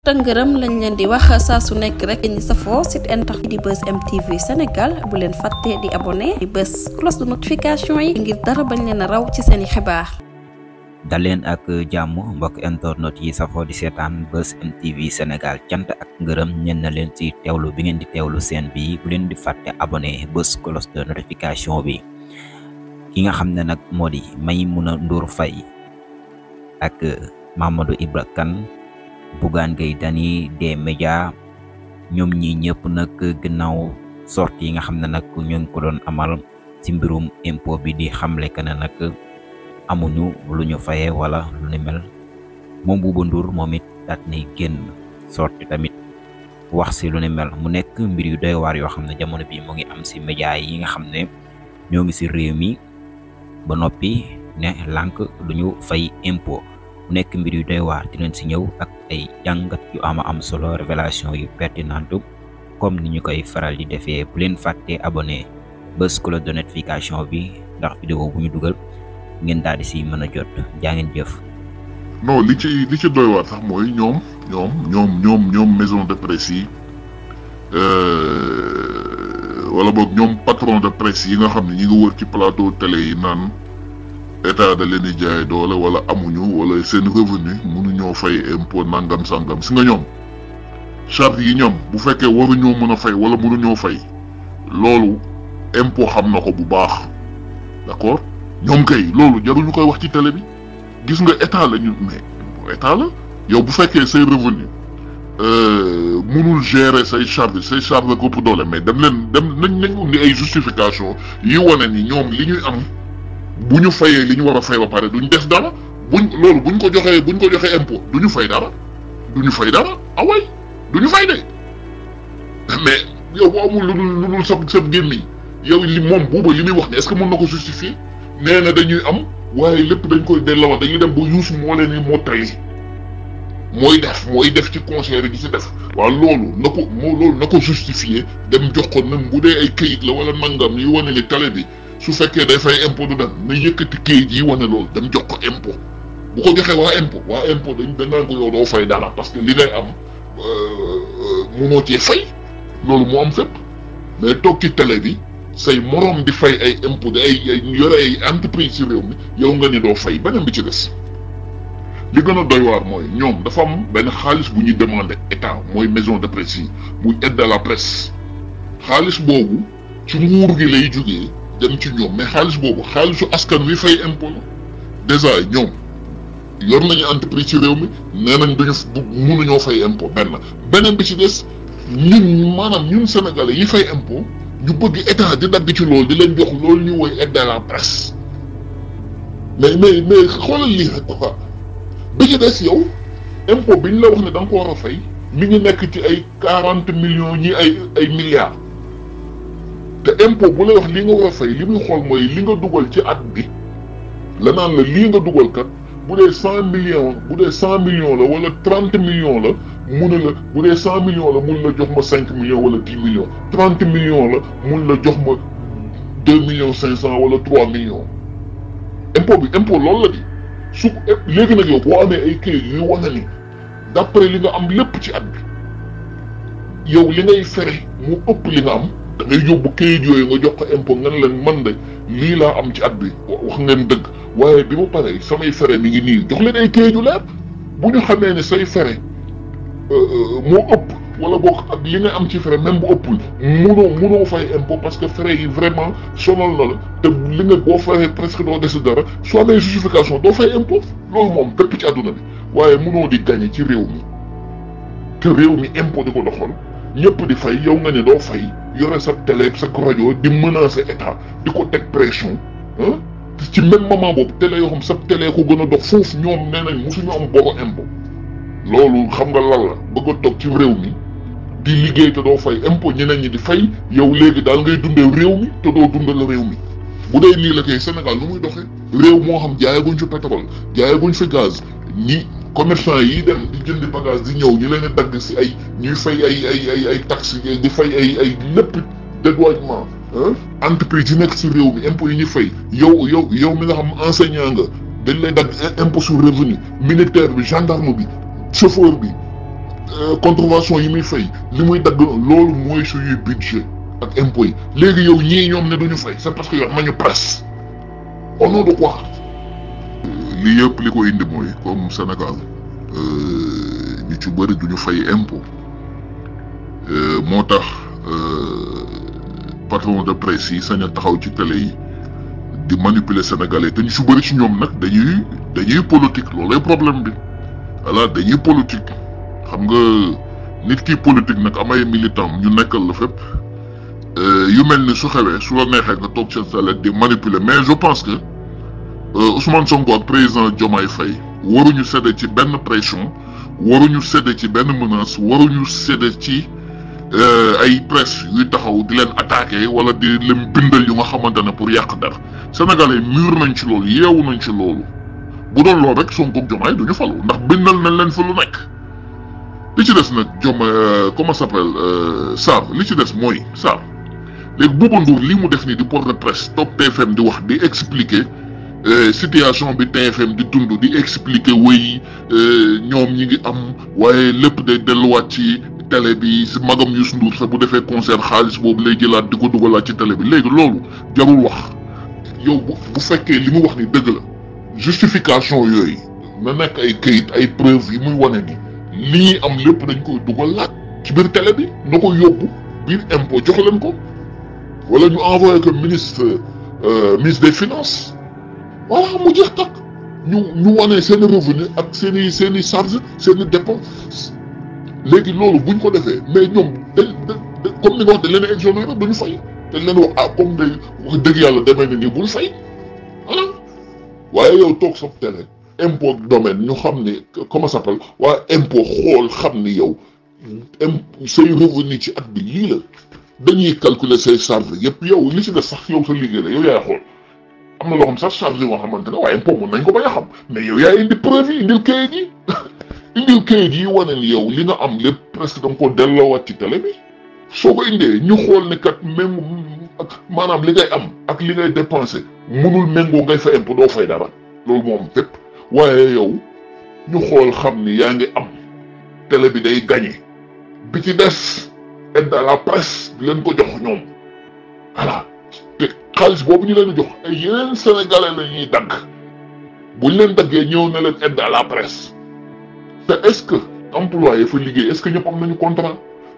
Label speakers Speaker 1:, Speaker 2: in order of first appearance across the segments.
Speaker 1: tëngërëm lañ leen di wax saa su nekk rek ñi safoo site internet di Buzz M TV Sénégal bu leen fàtte di abonné di bës cloche de notification yi ngir dara bañ leen a raw ci seeni xibaar.
Speaker 2: dal leen ak jàmm mbokk internet yi safoo di seetaan Buzz M TV Sénégal cant ak ngërëm ñen na leen ci teewlu bi ngeen di teewlu seen bi bu leen di fàtte abonné bës cloche de notification bi. ki nga xam ne nag moo di Maimouna Ndour Faye ak Mamadou Ibra Kane Bougane Gueye Dany des médias ñoom ñi ñëpp nag gannaaw sortie yi nga xam ne nag ñu ngi ko doon amal ci mbirum impôt bi di xamle que ne nag amuñu lu ñu fayee wala lu ni mel moom Bouba Ndour moom it daat ni génn sortie tamit wax si lu ni mel mu nekk mbir yu doy waar yoo xam ne jamono bi mu ngi am si médias yi nga xam ne ñoo ngi si réew mi ba noppi ne lànk lu ñu fay impôt mu nekk mbir yu doy waar dinañ si ñëw ak ay jàngat yu am solo révélation yu pertinente comme ni ñu koy faral di defee bu leen fàtte abonné bës cloche de notification bi ndax vidéo bu ñu dugal ngeen daal di si mën a jot jaa ngeen jëf.
Speaker 3: non li ci doy waar sax mooy ñoom maison de presse yi wala boog ñoom patron de presse yi nga xam ne ñi ngi wër ci plateau télé yi naan état da leen di jaay doole wala amuñu wala seen revenu mënuñoo fay impôt nangam sangam si nga ñoom charte yi ñoom bu fekkee waruñoo mën a fay wala mënuñoo fay loolu impôt xam na ko bu baax d'accord ñoom kay loolu jaruñu koy wax ci télé bi gis nga état la ñu mais état la yow bu fekkee say revenu mënul gérer say charge la ko ëpp doole mais nañ indi ay justification yi wane ni ñoom li ñuy am bu ñu fayee li ñu war a fay ba pare duñ def dara buñ ko joxee impôt duñu fay dara away duñu fay de mais yow bu amul lu dul sab gémmiñ yow li moom buuba li muy wax ne est-ce que mën na ko justifier nee na dañuy am waaye lépp dañ koy delloo dañuy dem ba yuusu moo leen ni moo tali mooy def ci conseil gi ci def waaw loolu na ko justifier dem jox ko même bu dee ay këyit la wala nangam yi wane ni télé bi su fekkee day fay impôt du dem na yëkkati këyit yi wane loolu dem jox ko impôt bu ko joxee waa impôt dañ naan ko yow doo fay dara parce que li ngay am munoo cee fay loolu moo am fépp mais toog ci télé bi say moroom di fay ay impôt di ay yore ay entreprise ci réew mi yow nga ni doo fay beneen bi ci des li gën a doy waar mooy ñoom dafa am benn xaalis bu ñuy demandé état mooy maison de presse yi muy aide à la presse xaalis boobu ci nguur gi lay jógee dem ci ñoom mais xaalis boobu xaalisu askan wi fay impôt la déjà ñoom yor nañu entreprise ci réew mi nee nañ mënuñoo fay impôt beneen bi ci des ñun sénégalais yi fay impôt ñu bëgg état di dagg ci loolu di leen jox loolu ñu woy aide à la presse mais xoolal lii rek quoi bi ci des yow impôt bi ñu la wax ne da nga ko war a fay mi ngi nekk ci ay 40 millions ñi ay milliards te impôt bu lay wax li nga war a fay li muy xool mooy li nga dugal ci at bi la naan la lii nga dugal kat bu dee 100 millions la wala 30 millions la mun la bu dee 100 millions la mun la jox ma 5 millions wala 10 millions 30 millions la mun la jox ma 2 millions 500 wala 3 millions impôt loolu la di su léegi nag yow boo amee ay këyit yuy wane ni d'après li nga am lépp ci at bi yow li ngay fere mu ëpp li nga am da ngay yóbbu këyit yooyu nga jox ko impôt nga ne leen man de lii laa am ci at bi wax ngeen dëgg waaye bi ma paree samay fere mi ngi nii jox leen ay këyit yu leer bu ñu xamee ne say fere moo ëpp wala boog ak li nga am ci fere même bu ëppul munoo fay impôt parce que fere yi vraiment sonal na la te li nga boo feree presque doo des dara soo amee justification doo fay impôt loolu moom bépp ci àdduna bi waaye munoo di gagné ci réew mi te réew mi impôt di ko doxal ñëpp di fay yow nga ne doo fay yore sa télé sa rajo di menacer état di ko teg pression ci même moment boobu télé yoo xam sa télé ko gën a dox foofu ñoom nee nañ mosuñu am boro impôt loolu xam nga lan la bëgg a toog ci réew mi di liggéey te doo fay impôt ñeneen ñi di fay yow léegi daal ngay dundee réew mi te doo dundal réew mi bu dee nii la kay Sénégal nu muy doxee réew moo xam jaayaguñ fi pétrole jaayaguñ fi gaz ñi commerçant yi dem di jëndi bagage di ñëw ñu leen a dagg si ay ñuy fay ay taxes di fay ay lépp dédouanement entreprise yi nekk si réew mi impôt yi ñu fay yow mi nga xam enseignant nga dañ lay dagg impôt sur revenu militaire bi gendarme bi chauffeur bi contravention yi muy fay li muy dagg loolu mooy suñuy budget ak impôt yi léegi yow ñii ñoom ne duñu fay c'est parce que yor nañu presse au nom de quoi. lii yëpp li ko indi mooy comme Sénégal ñu ci bëri duñu fay impôt moo tax patron de presse yi sañ a taxaw ci télé yi di manipuler sénégalais te ñu ci bëri ci ñoom nag dañuy politique loolay problème bi voilà dañuy politique xam nga nit ki politique nag am ay militant ñu nekkal la fépp yu mel ni su xewee su la neexee nga toog seen télé di manipuler mais je pense que Ousmane Sonko ak président Diomaye Faye waruñu cédé ci benn pression waruñu cédé ci benn menace waruñu cédé ci ay presse yuy taxaw di leen attaqué wala di leen bindal yu nga xamante ne pour yàq dara sénégalais mûr nañ ci loolu yeewu nañ ci loolu bu doon loolu rek Sonko ak Diomaye duñu falu ndax bindal nañ leen fa lu nekk. li ci des nag comment s'appelle Sarr li ci des mooy Sarr léegi Bouba Ndour li mu def ni di porte de presse toog TFM di wax di expliquer situation bi TFM di dund di expliquer wéy ñoom ñi ngi am waaye lépp day delluwaat ci télé bi si magam Youssou Ndour sax bu defee concert xaalis boobu lay jëlaat di ko dugalaat ci télé bi léegi loolu jarul wax yow bu fekkee li mu wax ni dëgg la justification yooyu na nekk ay këyit ay preuve yi muy wane ni li ñuy am lépp dañ koy dugalaat ci biir télé bi na ko yóbbu biir impôt jox leen ko wala ñu envoyé ko ministre des finances voilà mu jeex takk ñu wane seen revenu ak seen i charge seen i dépense léegi loolu buñ ko defee mais ñoom comme ni nga wax dañ leen a exonéré duñu fay dañ leen wax comme day wax dëgg yàlla demee na nii bul fay voilà waaye yow toog sa télé impôt domaine ñu xam ni comment ça s'appelle waa impôt xool xam ni yow say revenu ci at bi lii la dañuy calculer say charge yëpp yow li ci def sax yow sa liggéey la yow yaay xool am na loo xam sax charge yoo xamante ne waaye impôt mën nañ ko bañ a xam mais yow yaay indi preuve yi indil kayit yi wane ni yow li nga am lépp presque da nga ko delloowaat ci télé bi soo ko indee ñu xool ni kat même maanaam li ngay am ak li ngay dépensé mënul méngoo ngay fa impôt doo fay dara loolu moom fépp waaye yow ñu xool xam ni yaa ngi am télé bi day gagné bi ci des aide à la presse di leen ko jox ñoom voilà te xaalis boobu ñu leen jox ay yeneen sénégalais la ñuy dagg buñ leen daggee ñëw na leen aide à la presse te est-ce que employé fa liggéey est-ce que ñëpp am nañu contrat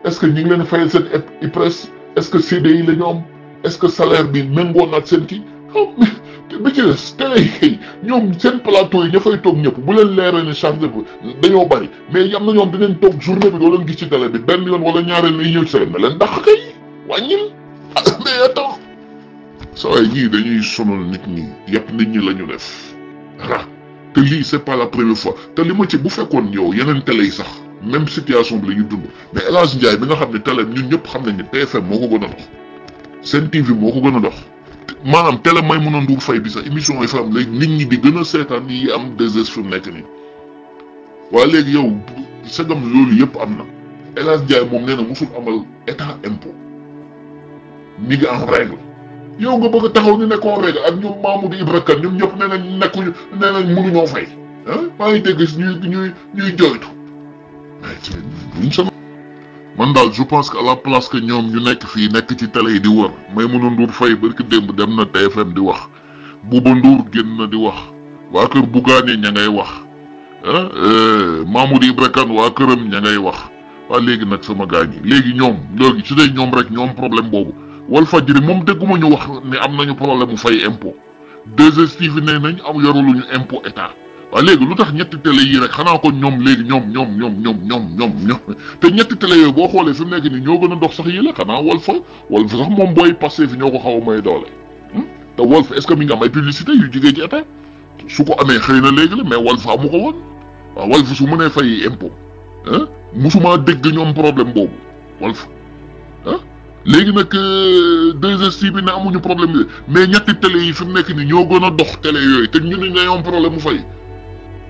Speaker 3: est-ce que ñi ngi leen fayal seen presse est-ce que CDI la ñu am est-ce que salaire bi méngoo naat seen kii bi ci des télé yi ñoom seen plateau yi ña fay toog ñëpp bu leen leeree ne chargé bi dañoo bari mais am na ñoom dinañ toog journée bi doo leen gis ci télé bi benn yoon wala ñaareel lay ñëw ci télé na leen dàq kay wàññil mais attends saa waay ñii dañuy sonal nit ñi yëpp nit ñi la ñu def voilà te lii c'est pas la première fois te li ma ci bu fekkoon yow yeneen télé yi sax même situation bi la ñu dund mais El Hadj Ndiaye bi nga xam ne télé ñun ñëpp xam nañ ne TFM moo ko gën a dox Sen TV moo ko gën a dox maanaam télé Maïmouna Ndour Faye bi sax émission yi fa am léegi nit ñi di gën a seetaan yi am 2S fi mu nekk nii waaye léegi yow sagam loolu yëpp am na El Hadj Ndiaye moom nee na musul amal état impôt mi ngi en règle yow nga bëgg a taxaw ni nekkoon règle ak ñoom Mamoudou Ibra Kane ñoom ñëpp nee nañ nekkuñu nee nañ mënuñoo fay ah maa ngi dégg ñuy jooytu man daal je pense que à la place que ñoom ñu nekk fii nekk ci télé yi di wër Maïmouna Ndour Faye barki démb dem na TFM di wax Bouba Ndour génn na di wax waa kër Bougane ña ngay wax Mamoudou Ibra Kane waa këram ña ngay wax waa léegi nag sama gaañ yi léegi su dee ñoom rek ñoom problème boobu Walfadjri moom dégguma ñu wax ne am nañu problème mu fay impôt 2STV nee nañ am yoruluñu impôt état waaw léegi lu tax ñetti télé yii rek xanaa ko ñoom léegi ñoom te ñetti télé yooyu boo xoolee fi mu nekk nii ñoo gën a dox sax yii la xanaa Walf sax moom booy passé fi ñoo ko xaw a may doole te Walf est-ce que mi ngi am ay publicité yu jigee ci état su ko amee xëy na léegi la mais Walf amu ko woon waaw Walf su mënee fay impôt musuma dégg ñoom problème boobu Walf léegi nag 2STV bi ne amuñu problème bi mais ñetti télé yi fi mu nekk nii ñoo gën a dox télé yooyu te ñu ne ñoo am problème mu fay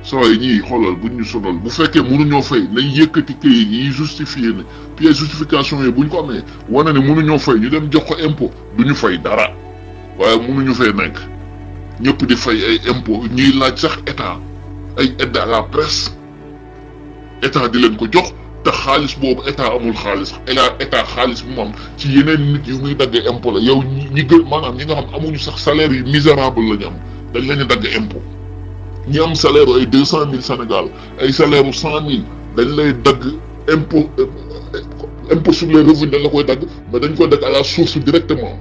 Speaker 3: soo yi ñii xoolal buñ ñu sonal bu fekkee mënuñoo fay nañ yëkkati këyit yi justifié ne pièce justification yi buñ ko amee wane ne mënuñoo fay ñu dem jox ko impôt duñu fay dara waaye mënuñu fay nekk ñëpp di fay ay impôt ñuy laaj sax état ay aide à la presse état di leen ko jox te xaalis boobu état amul xaalis état xaalis bu mu am ci yeneen nit yu muy daggee impôt la yow ñi gën maanaam ñi nga xam amuñu sax salaire yu misérable la ñu am dañ leen di dagg impôt ñi am salaire ay 200 000 Sénégal ay salaire u 100 000 dañ lay dagg impôt sur les revenus dañ la koy dagg mais dañ koy dagg à la source directement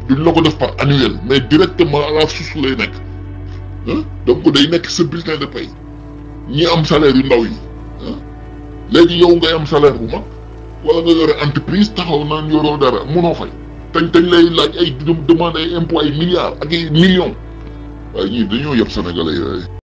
Speaker 3: duñ la ko def par annuel mais directement à la source lay nekk donc day nekk sa bulletin de paie ñi am salaire yu ndaw yi léegi yow ngay am salaire bu mag wala nga yore entreprise taxaw naan yoroo dara mënoo fay tañ lay laaj ay demande ay impôt ay milliards ak ay millions waaye ñii dañoo yab sénégalais yooyu